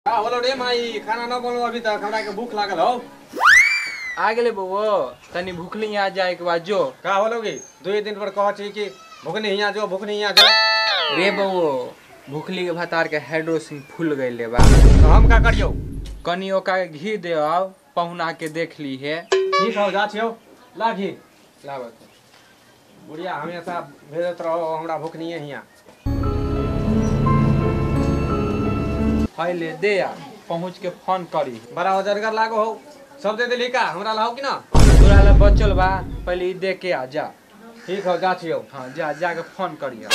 का होलो रे माई, खाना न बनलो अभी तक, हमरा के भूख लागल हो। आ गेले बउओ, तनी भूखली यहाँ जाए के बाद जो। का होलो गे, 2 दिन पर कह छी कि भूखनी हियां जो, भूखनी हियां जो। रे बउओ, भूखली के भतार के हाइड्रोसिन फूल गइले बा। तो हम का करियो? कनी ओका के घी दे आओ, पहुना के देख ली है। ठीक हो जा छियो, ला घी लावत। बुढ़िया हमेशा भेजत रहो हमरा भूखनी हियां। ले दे आ, पहुँच के फोन करी। बड़ा अजरगर लागो हो, सब दे देली का, हमरा लाओ कि ना? तोरा ला बचल बा, पहले ई दे के आ जा। ठीक हो जा छियो। हां जा, जा के फोन करियो।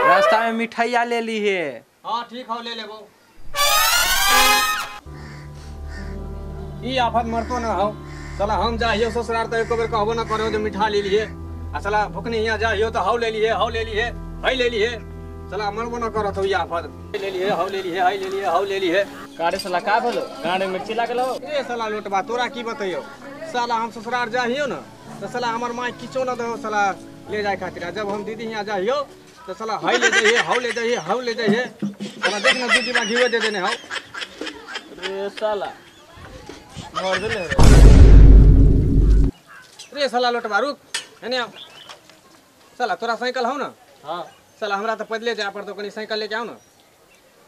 रास्ता में मिठाइया ले ली है। हां ठीक हो, ले लेबो। ई आफत मरतो ना हो साला। हम जाइयो ससुराल त एको बेर कहबो ना करो जे मिठा ले लिए, आ साला भुखनी हियां जाइयो त हौ ले लिए, हौ ले लिए, हई ले लिए। साला मरबो ना करत हो ई आफत। ले लिए, हौ ले लिए, हई ले लिए, हौ ले लिए। कारे साला का भेलो, गाड़े मिर्ची लागल हो? ए साला लोटबा तोरा की बतैयो, साला हम ससुराल जाइयो ना त साला हमर माई किछो ना दहो साला ले जाए खातिर। जब हम दीदी हियां जाइयो त साला हई ले जाइए, हौ ले जाइए, हौ ले जाइए। साला देख ना दीदी बा घीवे दे देने हौ। रे साला मर देले रे। रे साला लोटबा रुक, एने आओ। साला तोरा साइकिल हौ ना? हां। साला हमरा त पैदले जाए पड़तो, कनी साइकिल लेके आओ ना,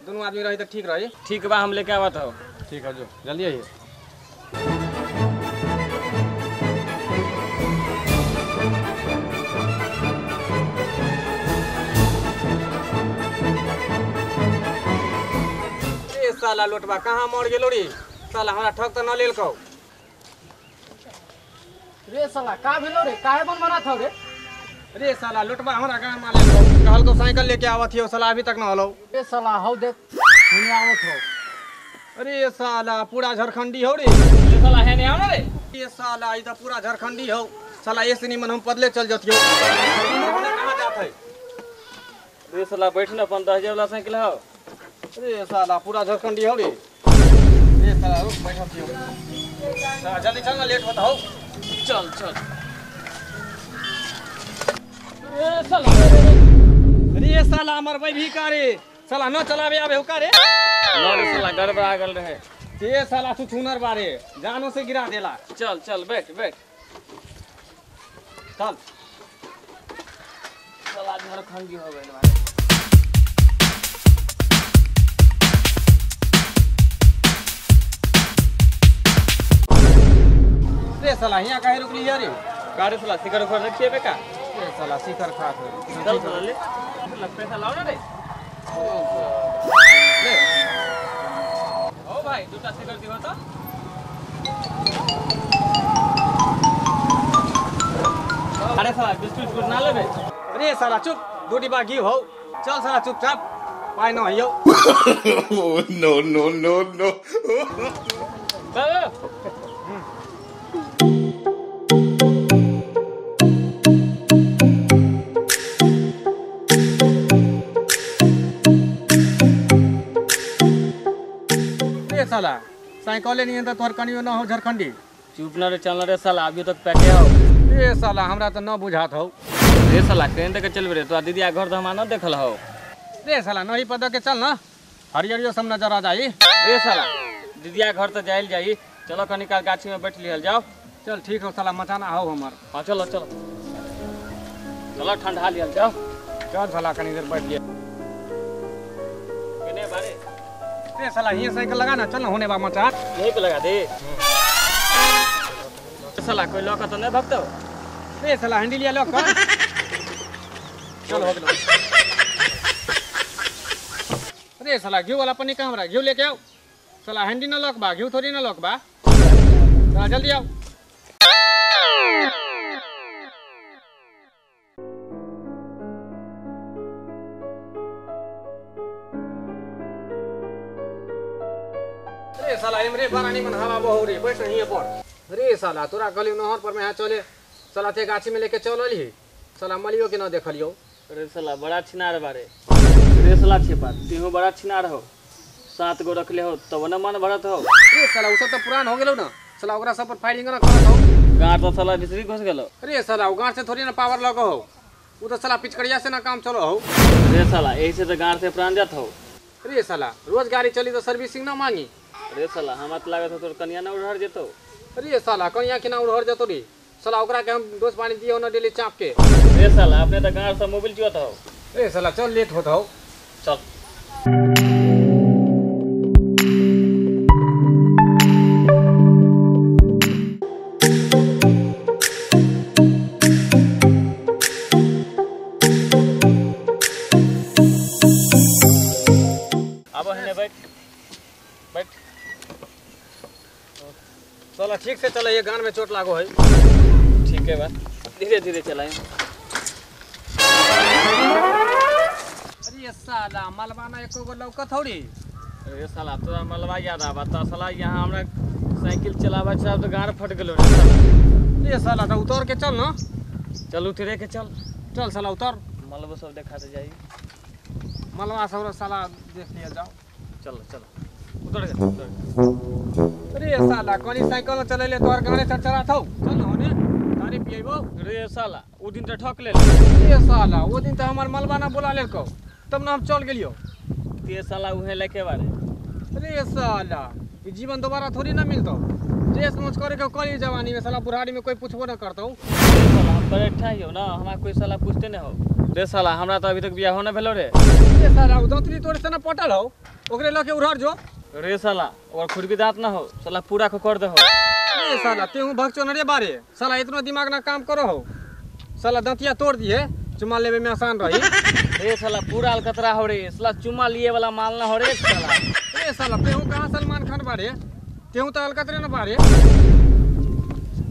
दोनों आदमी रही त ठीक रही। ठीक बा, हम लेके आवत हो। ठीक है जो, जल्दी आइए। ए साला लोटबा कहाँ मर गेलो रे? साला हमरा ठग त न लेलकौ। रे साला का भेलो रे, काहे बन बनात हौ रे? रे साला लोटबा हमरा गांव में लेलकौ, कहलकौ साइकिल लेके आवत हियो, साला अभी तक न होलो। रे साला हौ देख हुने आवत हौ। अरे साला पूरा झारखंडी हौ रे। रे साला है नहीं आओ ना रे। ये साला ई त पूरा झारखंडी हौ साला, ऐसे निमन हम पदले चल जतियो। कहां जात है रे साला? बैठ ना, 15,000 वाला साइकिल हौ। अरे साला पूरा झारखंडी हौ रे। रे साला रुक बैठत हियो, साला जल्दी चल ना, लेट होत हौ। चल चल। रे साला, रे साला मरबै भी का रे? साला न चलावे आबे हो का रे? न रे साला गड़बड़ा गेल रहे। ये साला छुछुनर बारे जानो से गिरा देला। चल चल बैठ बैठ चल। साला झारखंडी हो गेल बा। रे साला हियां काहे रुकली रे? का रे साला शिखर उखर रखिए बे का? रे साला शिखर खात हो। चल साला ले, साला पैसा लाओ ना रे। ले ओ भाई, दूटा शिखर दिहो त। अरे साला बिस्कुट उस्कुट ना लेबे? अरे साला चुप, दो डिब्बा घी हो। चल साला चुपचाप, पाई न हइयो। नो नो नो नो। साला साइकिल नहीं त तोहर कनियो न हो झारखंडी। चुप न रे, चल रे साला अभी तक पैके हो। ए साला हमरा त न बुझात हो। रे साला केन तक चलबे रे? तोरा दीदी आ घर त हमरा न देखल हो। रे साला नही पद के चल ना, हरियरियो सब नजर आ जाई। रे साला दीदिया घर त जाइल जाई, चलो कनी काल गाछी में बैठ लिहल जाओ। चल ठीक हो साला, मचाना हो हमर। हां चलो चलो चलो, ठंडा लिहल जाओ। चल साला कनी देर बैठ लिया। केने बारे रे साला ये साइकिल लगा ना, चल ना होने बा मचान। यहीं पे लगा दे। साला कोई लॉक तो नहीं भगतो? रे साला हैंडल लिया लॉक कर। चल हो गेलो। रे साला घी वाला पन्नी कहाँ रहा? घी लेके आओ। साला हैंडल ना लॉक बा, घी थोड़ी ना लॉक बा। साला जल्दी आओ। रे साला इमरे बारानी मन हवा बहो रे, बैठ नहीं पर। रे साला तोरा कहलियो नहर पर में यहाँ चले, साला ते गाछी में लेके चल अली, साला मलियो के न देखलियो। रे साला बड़ा छिनार बारे। रे साला छिपा तीहू बड़ा छिनार हो, 7 गो रखले हो तब न मन भरत हो। रे साला उ सब त पुरान हो गेलो ना, साला ओकरा सब पर फायरिंग न करत हो। गांठ तो साला भितरी घुस गेलो। रे साला उ गांठ से थोड़ी ना पावर लगो हो, उ त साला पिचकरिया से ना काम चलो हो। रे साला एही से त गांठ से प्राण जात हो। रे साला रोज गाड़ी चली तो सर्विसिंग ना मांगी। रे साला हमरा त लागत तोर कनिया ना उड़हर जेतो। अरे साला कनिया के ना उड़हर जेतो रे साला, ओकरा के हम दोस पानी दियो ना डेली चाप के। रे साला अपने त गाड़ से मोबाइल चुअत हो। रे साला चल लेट होत हो, चल। साला ठीक से चला, ये गान में चोट लागो है। ठीक है बा, धीरे धीरे चलाए। अरे साला मलबाना एको गो लौकत हौ रे। अरे साला तोरा मलबा याद आवा त साला यहाँ हमरा साइकिल चलावे छ तो गाड़ फट गेलो रे साला। रे साला त उतर के चल ना। चल उतरे के चल, चल साला उतर, मलबो सब दिखाते जाई, मलबा सब साला देख लिया जाओ। चल चल उतर जा उतर। अरे साला कोनी साइकिल चलेले तोहर गाने चरचरा थौ, चल होने तारी पियबो। रे साला उ दिन त ठक ले। रे साला ओ दिन त हमर मलबा ना बोला लेलको तब ना हम चल गेलियो। ते साला उहे लेके बारे। अरे साला ई जीवन दोबारा थोड़ी ना मिलतो, जे सोच करे के करी जवानी में साला बुढ़ारी में कोई पूछबो ना करतो। रे साला हम बैठा हियो ना, हमरा कोई साला पूछते ना हो। रे साला हमरा त अभी तक बियाह ना भेलो रे। रे साला उ दंतरी तोरे से ना पटल हो, ओकरे लके उड़हर जो। रे साला और खुरबी दांत ना हो साला पूरा को कर दे हो। रे साला तेहू भगचो रे बारे साला, इतना दिमाग ना काम करो हो साला, दंतिया तोड़ दिए चुमा लेवे में आसान रही। रे साला पूरा अलकतरा हो रे साला, चुमा लिए वाला माल ना हो रे साला। रे साला तेहू कहां सलमान खान बारे, तेहू तो अलकतरे ना बारे।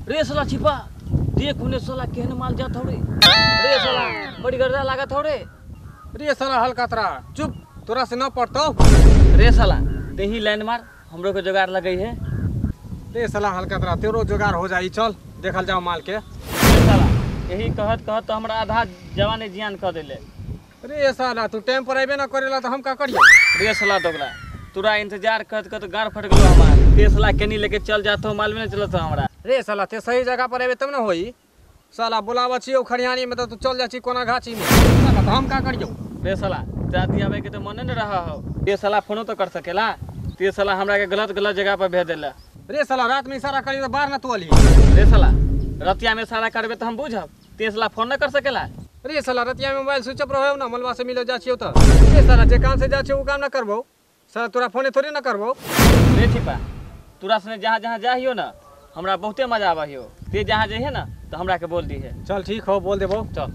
रे साला छिपा देख उने साला केहन माल जात हो रे। रे साला बड़ी गर्दा लागत हो रे। रे साला हलकतरा चुप, तोरा से ना पड़तो। रे साला तेही लाइन मार, हमरो के जुगाड़ लगई है। रे साला हलकतरा तेरो जुगाड़ हो जाई, चल देखल जाओ माल के। रे साला यही कहत कहत तो हमरा आधा जवानी जियान कर देले। रे साला तू टाइम पर आइबे ना करेला तो हम का करियो। रे साला दोगला तोरा इंतजार करत करत गाड़ फट गेलो हमार। ते साला केनी लेके चल जात हो मालूम नहीं चलत हमरा। रे साला ते सही जगह पर आइबे तब ना होई। साला बुलावा छियो खरिहानी में तो तू चल जा छी कोना घाची में, साला तो हम का करियो। रे साला जाती आवे के तो मने न रहा हो। ते साला फोनो तो कर सकेला, ते साला हमरा के गलत गलत जगह पर भेज देला। रे साला रात में इशारा करी तो बाहर ना तू अली। रे साला रतिया में इशारा करबे तो हम बुझब, ते साला फोन न कर सकेला। रे साला रतिया में मोबाइल स्विच ऑफ रहे ना, मलबा से मिले जा छियो त। रे साला जे काम से जा छियो उ काम ना करबो, साला तोरा फोने थोड़ी ना करबो। रे छिपा तोरा सने जहां जहां जाहियो ना हमरा बहुते मजा आबहियो, ते जहां जइहे ना तो हमरा के बोल दीहे। चल ठीक हो बोल देबो। चल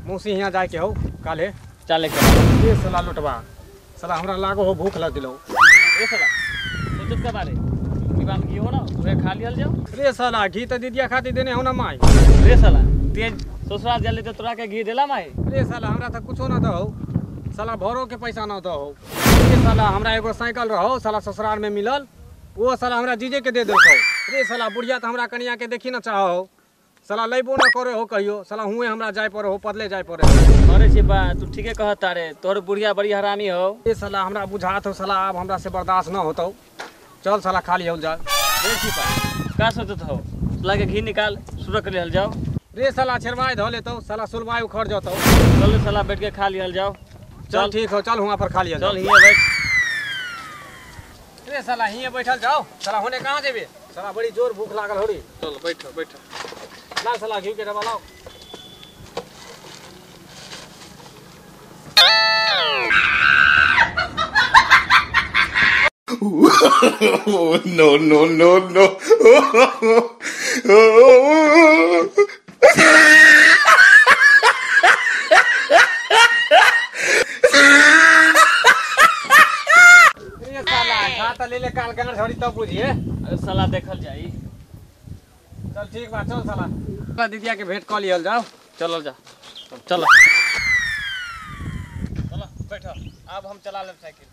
मौसी हियां जाए के हो काले चले के। रे साला लुटवा साला हमरा लागो हो भूख लग दिलो। रे साला सोचत का बारे दीवान घी हो ना उहे खा लियल जाओ। रे साला घी त दीदिया खाती देने हो ना माई। रे साला तेज ससुराल जल्दी तो तोरा के घी देला माई। रे साला हमरा त कुछो ना दहो, साला भरो के पैसा ना दहो। रे साला हमरा एगो साइकिल रहो साला ससुराल में मिलल, वो साला हमरा जीजे के दे देलको। रे साला बुढ़िया त हमरा कनिया के देखी ना चाहो, साला लैबो ना करे हो कहियो, साला हुए हमरा जाय पड़े हो पदले जाय पड़े हो। अरे छिपा तू ठीके कहत रे, तोहर बुढ़िया बड़ी हरामी हो। रे साला हमरा बुझात हो साला अब हमरा से बर्दाश्त न होतो, चल साला खाली हो जा। रे छिपा का सोचत हो, साला के घी निकाल सुरक लिहल जाओ। रे साला छेरवाई धो लेतो साला सुलवाई उखड़ जतो। चल साला बैठ के खा लिहल जाओ। चल ठीक हो, चल हुआ पर खा लिहल जाओ। चल हियां बैठ। रे साला हियां बैठल जाओ, साला होने कहां जेबे, साला बड़ी जोर भूख लागल हो रे। चल बैठो बैठो। ला साला घी के डब्बा लाओ। No no no no. रे साला खाता ले ले काल गांड झड़ी तब बुझिए। अरे साला देखल जाई। चल ठीक बा, चल साला दीदिया के भेंट क लिहल जाओ। चलल जा, चल चल बैठो, अब हम चला लेब साइकिल।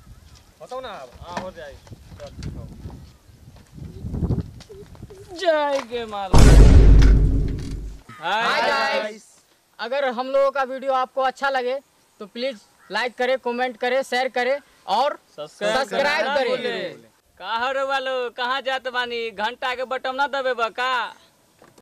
होतो ना अब? हां हो जाई। चल ठीक हो जाए के माल। हाय गाइस, अगर हम लोगों का वीडियो आपको अच्छा लगे तो प्लीज लाइक करें, कमेंट करें, शेयर करें और सब्सक्राइब करें। कहाँ रे वालो, कहाँ जात बानी? घंटा के बटन ना दबे बा का?